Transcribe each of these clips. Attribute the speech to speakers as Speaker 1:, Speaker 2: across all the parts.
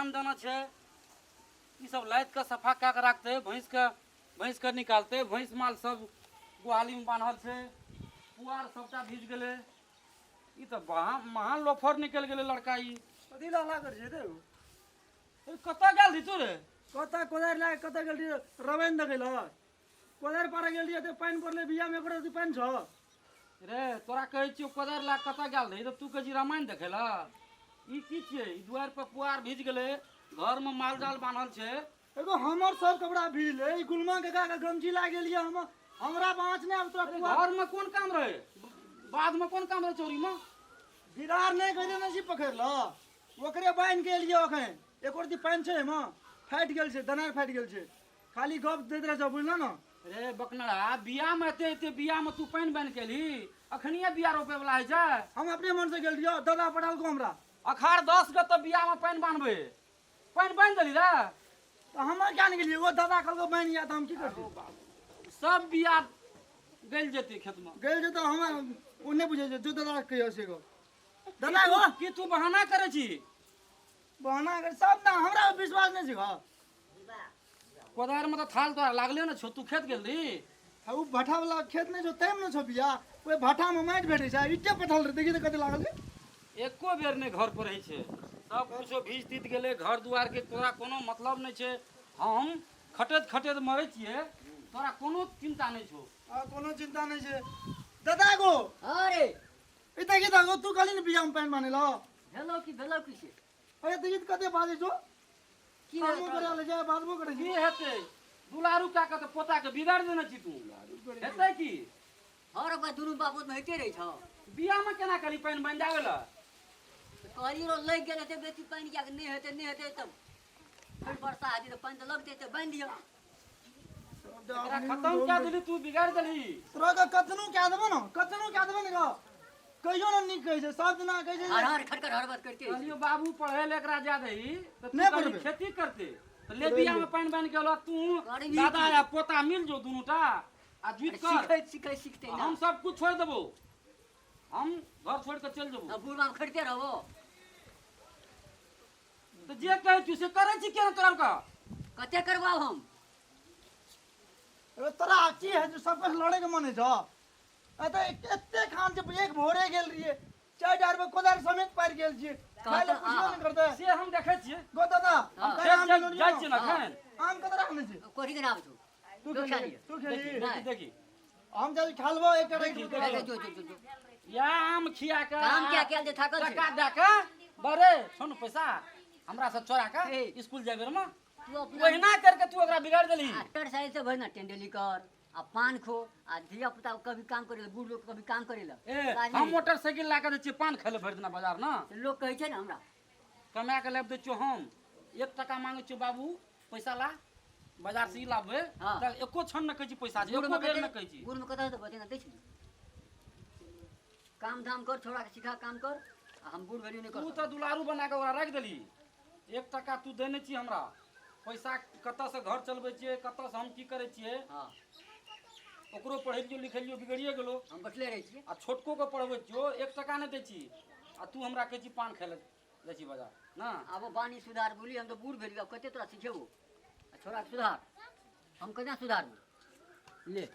Speaker 1: धान देना छै, ई सब लादि कऽ सफा कए कऽ राखतै, भैंसके भैंसके निकालतै। भैंस माल सब गुहालीमे बान्हल छै, पुआर सबटा भीज गेलै। ई तऽ महान लोफर निकलि गेलै लड़का ई।
Speaker 2: कथी लए हल्ला करै छै रे?
Speaker 1: कतऽ गेल रही तू रे?
Speaker 2: कतऽ कोदारि लए कतऽ गेल रहियै? रवैन देखै लए कोदारि पारऽ गेल रहियै तऽ पानि पड़लै, बियामे एको रत्ती पानि छौ
Speaker 1: रे? तोरा कहै छियौ कोदारि लए कतऽ गेल रही तऽ तू कहै छी रामायण देखै लए। ई की छियै? ई दुआरि पर पुआर भीज गेलै, घरमे माल जाल बान्हल छै।
Speaker 2: एगो हमर सब कपड़ा भीजलै, ई गुलमा काका के गमछी लाग गेल ये। हम हमरा बाँच नहि आब तोरा पुआर।
Speaker 1: घरमे कोन काम रहै? बाधमे कोन काम रहै चौरीमे?
Speaker 2: बिरार नहि कहि देने छी पकड़ि लऽ, ओकरे बान्हि के एलियै अखन। एको रत्ती पानि छै एहिमे? फाटि गेल छै, दनार फाटि गेल छै। खाली गप दैत रहै छौ, बुझलह ने।
Speaker 1: रे बकनरा, बियाहमे एते एते बियाहमे तू पानि बान्हि के एलही? अखनिये बिया रोपे वाला होइ छै?
Speaker 2: हम अपने मन से गेल रहियो, दादा पठालको हमरा।
Speaker 1: अखाड़ 10 गो तऽ बियाहमे पानि बान्हबै, पानि बान्हि देली रे?
Speaker 2: तऽ हम क्या नहि गेलियै, ओ दादा कहलको बान्हि या, तऽ हम की करतियै?
Speaker 1: सब बिया गलि जेतै खेतमे।
Speaker 2: गेल जेतै, हमरा ओ नहि बुझै छै, जो दादा कहियो से गप। दादा गो।
Speaker 1: की तू बहाना करै छी?
Speaker 2: बहाना कर सब ना, हमरा विश्वास नहि छै गो।
Speaker 1: कोदारिमे तऽ थाल तोरा लागले ने छौ, तू खेत गेल रही?
Speaker 2: आ ओ भट्ठा वाला खेत नहि छौ, ताहिमे ने छौ बिया। ओहि भट्ठामे माटि भेटै छै, ईटे पथल रहे, देखी तऽ कते लागल छै।
Speaker 1: एको बेर नहि घर पर रहै छै, सब कुछो भीज तीत गेलै घर दुआरके, तोरा कोनो मतलब नहि छै। हम खटैत खटैत मरै छियै, तोरा कोनो चिन्ता नहि छौ।
Speaker 2: आ कोनो चिन्ता नहि छै दादा गो।
Speaker 3: अरे
Speaker 2: ई देखी तऽ गो, तू कहली ने बियामे पानि बान्है लए।
Speaker 3: भेलौ की, भेलौ की से?
Speaker 2: अरे देखी तऽ कते बाजै छौ।
Speaker 3: की
Speaker 2: कामो करै लए जाय, बाजबो करै
Speaker 1: की हेतै? दुलारू कए कऽ तऽ पोताके बिगाड़ि देने छी तू, हेतै की?
Speaker 3: हर ओकर दुनू बापूत में होइते रहै छौ।
Speaker 1: बियाहमे केना कहली पानि बान्हि आबै लए?
Speaker 3: तऽ कहलियै रौ, लागि गेल हेतै बेसी पानि, किएक नहि हेतै? नहि हेतै तऽ फेर वर्षा हेतै तऽ पानि तऽ लगतै, तऽ बान्हि दिअ।
Speaker 1: एकरा खतम कए देली तू, बिगाड़ि देली।
Speaker 2: तोरा के कतनो कए देबो ने, कतनो कए देबो ने गो, कहियो ने नीक कहै छै, सब दिना कहै छै।
Speaker 3: हर हर खटखट हरबत करिते रहै छै।
Speaker 1: कहलियो बाबू पढ़े ले एकरा जा दही तऽ तू
Speaker 2: नहि
Speaker 1: कहली
Speaker 2: पढ़बै।
Speaker 1: खेती करते तऽ ले बियाहमे पानि बान्हि के अलो तू।
Speaker 3: करबही
Speaker 1: दादा
Speaker 3: की?
Speaker 1: या पोता मिल जो दुनूटा आ जुइत कर।
Speaker 3: सिखै सिखै सिखतै ना।
Speaker 1: हम सब कुछ छोड़ि देबो, हम घर छोड़ि कऽ चलि जेबो।
Speaker 3: आ बुढ़बा मे खड़िते रहबो।
Speaker 1: तऽ जे कहै छी से करै छी केना तोरा आरके?
Speaker 3: कते करबाब हम?
Speaker 2: अरे तोरा की है जो सबके लड़े के मन है छौ? अरे एते खान छै, एक भोरे गेल रहिए, 4 रुपए कोदारि समेत पारि गेल छियै, खाय लए पुछबो नहि करतै।
Speaker 1: से हम देखै छियै।
Speaker 2: गो दादा,
Speaker 3: हँ।
Speaker 2: काल्हि आम
Speaker 1: खेत
Speaker 2: लेने
Speaker 1: जाइ
Speaker 2: रहियै
Speaker 1: छियै ने
Speaker 2: ने?
Speaker 1: एखन।
Speaker 2: आम कतऽ राखने छी?
Speaker 3: कोठी के नाम छौ।
Speaker 2: तू
Speaker 3: जो खा
Speaker 2: खेली,
Speaker 3: लिअ।
Speaker 2: तू खेली।
Speaker 3: नहि।
Speaker 1: देखी।
Speaker 2: हम जल्दी खा लेबो एकटा राखि
Speaker 1: देखी,
Speaker 2: देबो।
Speaker 1: देखी।
Speaker 3: जो जो जो जो।
Speaker 1: या आम खिया के
Speaker 3: काम क्या कयल जे थाकल छै?
Speaker 1: टका दए के बरे छौ ने पैसा हमरा से चोरा के
Speaker 3: ए।
Speaker 1: स्कूल जाय बेर में
Speaker 3: तू अपना
Speaker 1: ओहिना करके तू ओकरा बिगाड़ देलही।
Speaker 3: आ टर साइड से भरि ना टेंडेली कर आ पान खो आ धिया पुता कभी काम करे बूढ़ लोग कभी काम करे ला।
Speaker 1: ए, हम मोटरसाइकिल ला के दै छियै पान खाय ले भरि दिना बाजार ना।
Speaker 3: लोग कहै छै ने हमरा।
Speaker 1: कमा के लाबि दै छियौ हम, 1 टका मांगै छियौ बाबू पैसा ला बाजार से ई लाबबै।
Speaker 3: हाँ।
Speaker 1: तऽ एको क्षण नहि कहै छी पैसा छै,
Speaker 3: गुड़
Speaker 1: एको
Speaker 3: में
Speaker 1: बेर
Speaker 3: कते
Speaker 1: नहि कहै छी।
Speaker 3: गुड़ में कतऽ से बतेना दै छी? काम धाम कर, छोड़ा के सिखा काम कर, आ हम बूढ़ भेलियो नहि
Speaker 1: तू
Speaker 3: कर।
Speaker 1: तऽ दुलारू बना कऽ ओकरा राखि देली, 1 टका तू देने छी हमरा पैसा, कतऽसँ घर चलबै छियै, कतऽसँ हम की करै छियै?
Speaker 3: हाँ।
Speaker 1: ओकरो पढ़ेलियो लिखेलियो, बिगड़िए गेलो।
Speaker 3: हम बैठले रहै छियै।
Speaker 1: आ छोटको के पढ़बै छियो, 1 टका नहि दै छी, आ तू हमरा कहै छी पान खाय लए जाइ छी बाजार ना।
Speaker 3: आब बानी सुधार बोली, हम तऽ बूढ़ भेलियो, आब कते तोरा सिखेबो? आ छोड़ा के सुधार, हम केना सुधारबो? ले।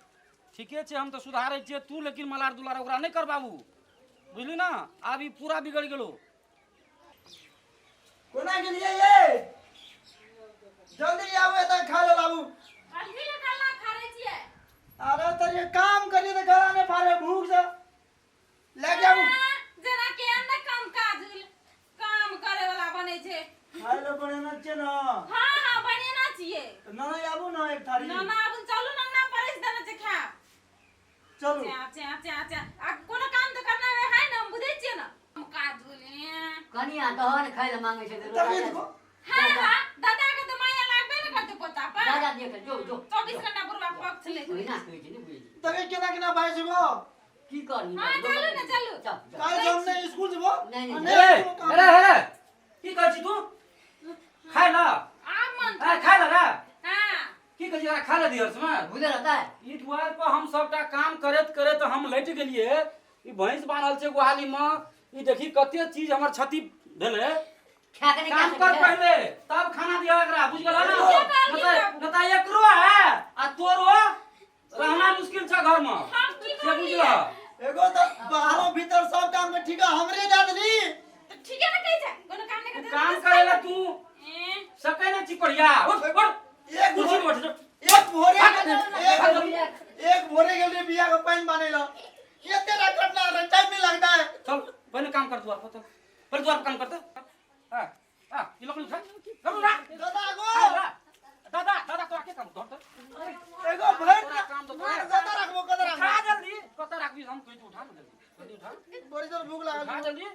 Speaker 1: ठीके छै, हम तऽ सुधारै छियै तू लेकिन मलार दुलार ओकरा नहि कर बाबू, बुझली ना? आब ई पूरा बिगड़ि गेलो।
Speaker 2: कोना गेलियै ये? जल्दी आबू, एतऽ खा ले लाबू।
Speaker 4: कथी लए गला फाड़ै छियै?
Speaker 2: अरे तर ये काम करिए तऽ गला नहि फाड़े, भूख से लए के आबू।
Speaker 4: हाँ, जेना केहन ने काम काज काम करे वाला बनै छै।
Speaker 2: खाय ले बनेना छियै ने?
Speaker 4: हाँ हाँ, बनेना छियै।
Speaker 2: तऽ नाना आबू ने एक थारी।
Speaker 4: नाना आबू, चलू ने अंगना परसि देने छै खायब।
Speaker 2: चलू।
Speaker 4: चा चा चा चा, आ कोनो काम तऽ करना है ने, हम बुझै छियै ने। हम काज बोले।
Speaker 3: कनिया दहन खाय लए मांगै छै तऽ
Speaker 2: तभी देखो।
Speaker 4: हाँ हाँ, दादा के तऽ माया लागबे ने करतै पोता पर।
Speaker 3: जा जा देख जो जो।
Speaker 4: 24 घंटा बुढ़वा पक्ष लै छै।
Speaker 3: ओहिना कहै छै, नहि बुझै छै।
Speaker 2: तभी केना केना बाजै छै गो?
Speaker 3: की करनी?
Speaker 4: हाँ, चलू ने, चलू।
Speaker 3: चल चल।
Speaker 2: काल्हि हम नहि स्कूल जेबो।
Speaker 3: नहि, नहि।
Speaker 2: आ
Speaker 1: ए,
Speaker 2: कोनो काम।
Speaker 1: अरे अरे, की कहै छी तू खाय ला?
Speaker 4: आब मन।
Speaker 1: ए, खाय ला रे।
Speaker 4: हाँ।
Speaker 1: की कहै छी एकरा खाय ला दिहर समय
Speaker 3: बुझल रहता है।
Speaker 1: ई दुआर पर हम सबटा काम करैत करैत हम लटि गेलियै। ई भैंस बान्हल छै गुहाली मे, ई देखी कते चीज हमर क्षति भेलै।
Speaker 3: खा के नहीं
Speaker 1: काम
Speaker 3: खा
Speaker 1: कर
Speaker 3: सकै छै।
Speaker 1: पहिले तब खाना दिया एकरा, बुझ गेलह ना?
Speaker 4: के कहलियै बाबू?
Speaker 1: न त एकरो है आ तोरो रहना मुश्किल छ घर में।
Speaker 4: हम की
Speaker 1: से
Speaker 4: कहलियै?
Speaker 1: बुझलह।
Speaker 2: एगो तऽ बाहरो भीतर सब काम के ठीका हमरे दए देली।
Speaker 4: तऽ ठीके ने कहै छै, कोनो काम नहि
Speaker 1: तू
Speaker 4: करतै।
Speaker 1: काम करे ला तू
Speaker 4: ए,
Speaker 1: सकै नै छी कोढ़िया। उठ उठ,
Speaker 2: एक
Speaker 1: कुर्सी पर बैठ जो।
Speaker 2: एक भोरे
Speaker 1: भाग।
Speaker 2: एक एक भोरे गेल रही बिया के पानि बान्है लए, एते टा कटना रहे, टाइम नहीं लगता है।
Speaker 1: चल पहिले काम कर दुआर पर, चल पहिले दुआर पर काम करते। आ आ ई लकड़ी उठा, लकड़ी उठा।
Speaker 2: दादा गो।
Speaker 1: आ, आ, दादा दादा तोरा के काम धर तो।
Speaker 2: एगो भरि
Speaker 1: तोरा काम तो तोरा।
Speaker 2: कतऽ राखबो, कतऽ
Speaker 1: उठा
Speaker 2: राखबो?
Speaker 1: जल्दी, कतऽ राखबी हम कहै छी, उठा ने जल्दी, जल्दी उठा।
Speaker 2: बड़ी जोर भूख
Speaker 1: उठा
Speaker 2: लागल।
Speaker 1: जल्दी,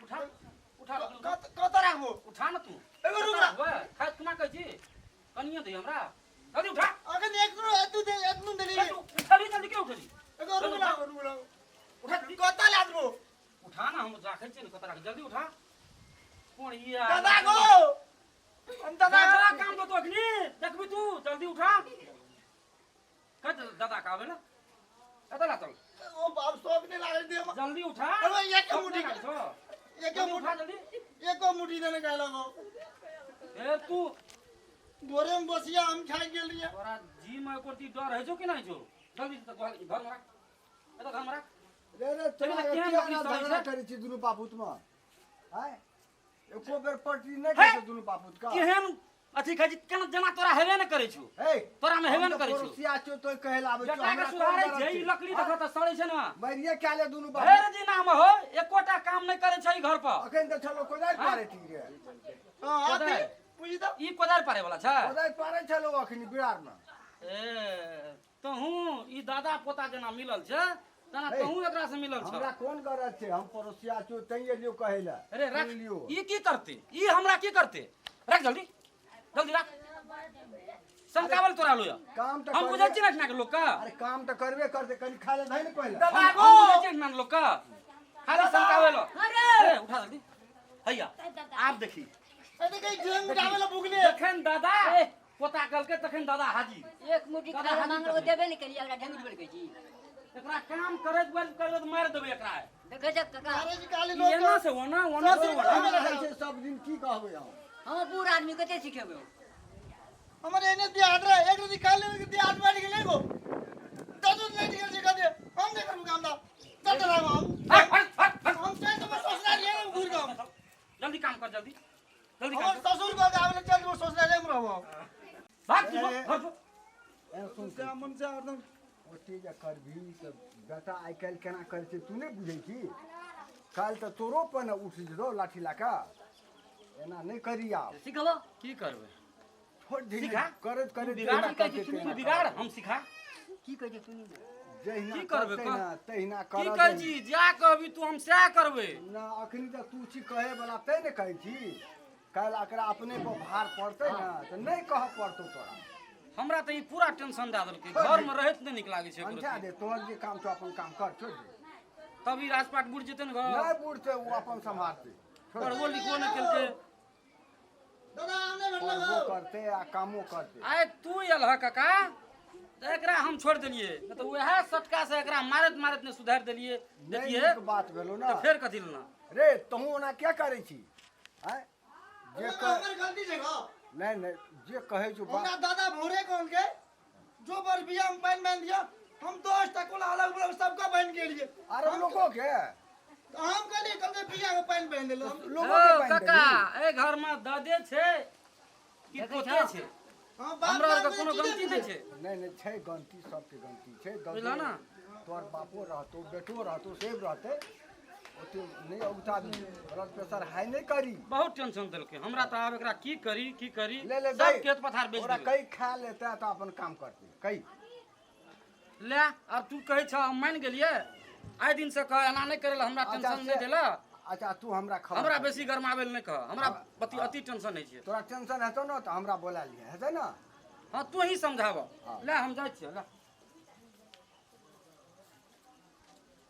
Speaker 1: उठा उठा लकड़ी उठा।
Speaker 2: कतऽ राखबो?
Speaker 1: उठा न तू।
Speaker 2: एगो रुक ना।
Speaker 1: राखबै खाइ केना कहै छी, कनिये दे हमरा, जल्दी उठा।
Speaker 2: अखन एक एतू दे, एतनू देली।
Speaker 1: ए, तू उठली जल्दी, के उठली?
Speaker 2: एगो रुक ना, रुक ना।
Speaker 1: उठा जल्दी।
Speaker 2: कतऽ ला देबो?
Speaker 1: उठा ना, हम राखै छियै ने कतऽ राखै, जल्दी उठा कोढ़िया।
Speaker 2: दादा गो, हम दादा
Speaker 1: दादा काम तो अखनी देखबी तू, जल्दी उठा। कह दादा का आवे ना, एतऽ ला चल।
Speaker 2: ओ बाप, शौक नहीं लागल दे।
Speaker 1: जल्दी उठा।
Speaker 2: अरे एक मुट्ठी,
Speaker 1: लागल छौ।
Speaker 2: एक
Speaker 1: जल्दी
Speaker 2: मुट्ठी
Speaker 1: उठा जल्दी।
Speaker 2: एको मुट्ठी देने गए लगो।
Speaker 1: ए तू
Speaker 2: भोरे में बसिया हम खाइ गेल रहिए।
Speaker 1: तोरा जी में एको रत्ती डर होइ छौ कि नहि छौ? जल्दी से घर घर में राख, एतऽ घर में राख।
Speaker 5: रे रे, तोरा
Speaker 1: केहन
Speaker 5: किया
Speaker 1: लकड़ी
Speaker 5: ना
Speaker 1: सड़ै
Speaker 5: झगड़ा
Speaker 1: छै?
Speaker 5: करै छी दुनू बापूत मे? आँय, एको बेर पटरी नहि
Speaker 1: हे!
Speaker 5: खाइ छै दुनू बापूत का।
Speaker 1: केहन अथी खाइ छी केना, जेना तोरा हेबे नहि करै छौ।
Speaker 5: हे,
Speaker 1: तोरा मे हेबे
Speaker 5: हम
Speaker 1: नहि
Speaker 5: तऽ
Speaker 1: करै छौ।
Speaker 5: पड़ोसिया छियौ तोय कहै लए आबै छियौ।
Speaker 1: बेटा के
Speaker 5: हमरा कोन
Speaker 1: सुधारै
Speaker 5: गरज
Speaker 1: छै ई लकड़ी
Speaker 5: आँय,
Speaker 1: देखऽ तऽ सड़ै छै ने।
Speaker 5: मारिये कए ले दुनू बापूत।
Speaker 1: भरि दिना मे हो एकोटा काम नहि करै छै ई घर पर।
Speaker 5: अखन तऽ छलो कोदारि
Speaker 1: आँय?
Speaker 5: पारै छी रे।
Speaker 2: हां, आती
Speaker 1: कोदारि।
Speaker 2: पूजी तऽ
Speaker 1: ई कोदारि पारै वाला छै?
Speaker 5: कोदारि पारै छलो अखनी बिरार मे।
Speaker 1: ए तहूँ ई दादा पोता जेना मिलल छै तेना
Speaker 5: हे,
Speaker 1: तहूँ एकरा से मिलल छौ।
Speaker 5: हमरा कोन गरज छै? हम पड़ोसिया छियौ तैं एलियौ कहै लए।
Speaker 1: अरे रख।
Speaker 5: सुनि लियौ।
Speaker 1: ई की करते? ई हमरा की करते? रख जल्दी जल्दी रख। सनकावल तोरा लोया।
Speaker 5: काम तऽ
Speaker 1: हम
Speaker 5: करबे-
Speaker 1: बुझै छी ने एहिठिना के लोक के।
Speaker 5: अरे काम तऽ करबे करतै, कनि खा ले धै ने पहिले।
Speaker 2: दादा
Speaker 1: हम
Speaker 2: गो।
Speaker 1: हम बुझै छी एहिठिना के लोक के, खाली सनकावल।
Speaker 3: अरे
Speaker 1: ए उठा जल्दी, हैया आब देखी।
Speaker 2: अरे कहीं जेंग उठावे ला भूखले।
Speaker 1: जखन दादा पोता कहलकै तखन दादा हाजिर।
Speaker 3: एक मुट्ठी
Speaker 1: दादा
Speaker 3: खाय
Speaker 1: हाजिर
Speaker 3: मांगल
Speaker 1: करबै।
Speaker 3: देबे नहीं करिए, एकरा ढंग बोल के छी।
Speaker 1: एकरा काम करैत करैत करैत मारि देबै एकरा।
Speaker 3: देखै छ काका?
Speaker 2: अरे जी काली
Speaker 1: ई
Speaker 2: लोग
Speaker 1: एना से ओना, ओना से
Speaker 2: सब
Speaker 1: ओना।
Speaker 5: हम रहै छै सब दिन, की कहबै हम?
Speaker 3: हम बूढ़ आदमी कते सिखेबै?
Speaker 2: हमर एने देहात रहे, एक रोटी खा ले के देहात बैठ गेलै गो। दस रोटी नहीं गेल छै कदे। हम नहीं करबो काम दा। चल चल हम।
Speaker 1: हट हट हट हट।
Speaker 2: हम चल तो ससुराल ये घूर के हम।
Speaker 1: जल्दी काम कर, जल्दी जल्दी काम
Speaker 2: हमर
Speaker 1: कर।
Speaker 2: ससुर को आवे चल वो ससुराल में रहबो।
Speaker 1: भाग तू, जो, घर जो।
Speaker 5: ए सुन
Speaker 2: से मन से एकदम
Speaker 5: ओते जे करबही तऽ बेटा आइ काल्हि केना करै छै तू नहि बुझै छी? काल्हि तऽ तोरो पर ने उठि जेतौ लाठी लए कऽ। एना नहि करी आब।
Speaker 3: सिखबो।
Speaker 1: की करबै?
Speaker 5: छोड़ दही।
Speaker 1: सिखा।
Speaker 5: करैत करैत
Speaker 1: बिगाड़
Speaker 5: जहिना
Speaker 3: की कहै
Speaker 5: करतै
Speaker 3: छी,
Speaker 5: तहिना
Speaker 1: तू बिगाड़
Speaker 5: करतै।
Speaker 1: हम सिखा।
Speaker 3: की कहै छै सुनी ने।
Speaker 5: जहिना
Speaker 1: की करबै,
Speaker 5: करतै
Speaker 1: कह?
Speaker 5: ने तहिना
Speaker 1: की
Speaker 5: करऽ
Speaker 1: कहै
Speaker 5: दही।
Speaker 1: छी? जा कहबी तू हम सएह करबै।
Speaker 5: ना अखनी तऽ तू छी कहै वाला तैं ने कहै छी। काल्हि एकरा अपने पर भार पड़तै ने तऽ नहि कहऽ पड़तौ तोरा।
Speaker 1: हमरा तऽ ई पूरा टेंशन दए देलकै, घर मे रहैत नहि नीक लागै छै एको
Speaker 5: अनठा
Speaker 1: रत्ती।
Speaker 5: दे, तोहर जे काम छौ अपन काम कर, छोड़ दे।
Speaker 1: तब ई राजपाट बुझि जेतै ने घर।
Speaker 5: नहि बुझतै, ओ अपन सम्हारतै, छोड़ दे।
Speaker 1: पढ़बो लिखबो नहि केलकै।
Speaker 2: दादा आम नहीं भेटल
Speaker 5: पढ़बो
Speaker 2: गो।
Speaker 5: करतै आ कामो करतै।
Speaker 1: आइ तू एलह काका तऽ एकरा हम छोड़ि देलियै, नहि तऽ उएह सटका से एकरा मारैत मारैत नहि सुधारि देलियै
Speaker 5: नहि
Speaker 1: देखियै
Speaker 5: नीक बात भेलौ ने।
Speaker 1: तऽ फेर कथी लेना?
Speaker 5: रे तहूँ ओना किया करै छी? आँय जे कह
Speaker 2: हमर गलती छै गो।
Speaker 5: नहि नहि, जे कहै छौ
Speaker 2: हमरा
Speaker 5: बात।
Speaker 2: दादा भोरे कहलकै जो बर बिया में पानि बान्हि दिया, हम 10 टा कोला अलग अलग सबका बान्हि के एलियै।
Speaker 5: आरो लोको के
Speaker 2: हम कहलियै कहलकै बिया के पानि बान्हि देलहुँ हम।
Speaker 5: लोको के
Speaker 1: ओ
Speaker 5: बान्हि
Speaker 1: काका
Speaker 5: देलही?
Speaker 1: एहि घर मे दादे छै कि
Speaker 3: देखै
Speaker 1: पोते
Speaker 3: छौ?
Speaker 1: छै?
Speaker 2: हम बाप
Speaker 1: हमरा आरके
Speaker 2: माय
Speaker 1: कोनो
Speaker 2: चीजे
Speaker 1: गलती नहि छै।
Speaker 5: नहि नहि, छै गलती, सबके गलती छै।
Speaker 1: बुझलह ने?
Speaker 5: तोहर बापो रहतौ, बेटो रहतौ, सब रहतै, ओते नहि औगताबी, ब्लड प्रेशर हाई नहि करी।
Speaker 1: बहुत टेंशन देलकै हमरा तऽ, आब एकरा की करी की करी?
Speaker 5: ले ले
Speaker 1: सब
Speaker 5: दे।
Speaker 1: खेत पथार बेच
Speaker 5: ओकरा
Speaker 1: देबै।
Speaker 5: कई खा लेतै तऽ अपन काम करतै कई।
Speaker 1: ले आब तू कहै छह हम मानि गेलियै। आइ दिन से कह एना नहि करै लए, हमरा
Speaker 5: अच्छा,
Speaker 1: टेंशन नहि देला।
Speaker 5: अच्छा, तू हमरा खबर
Speaker 1: हमरा
Speaker 5: कर।
Speaker 1: बेसी गरमाबै लए नहि कह, हमरा अति अति टेंशन होइ छै।
Speaker 5: तोरा टेंशन हेतौ ने तऽ हमरा बोला लिहे, हेतै ने?
Speaker 1: हाँ, तू ही समझाबऽ।
Speaker 5: हाँ।
Speaker 1: ले हम जाइ छियै, ले।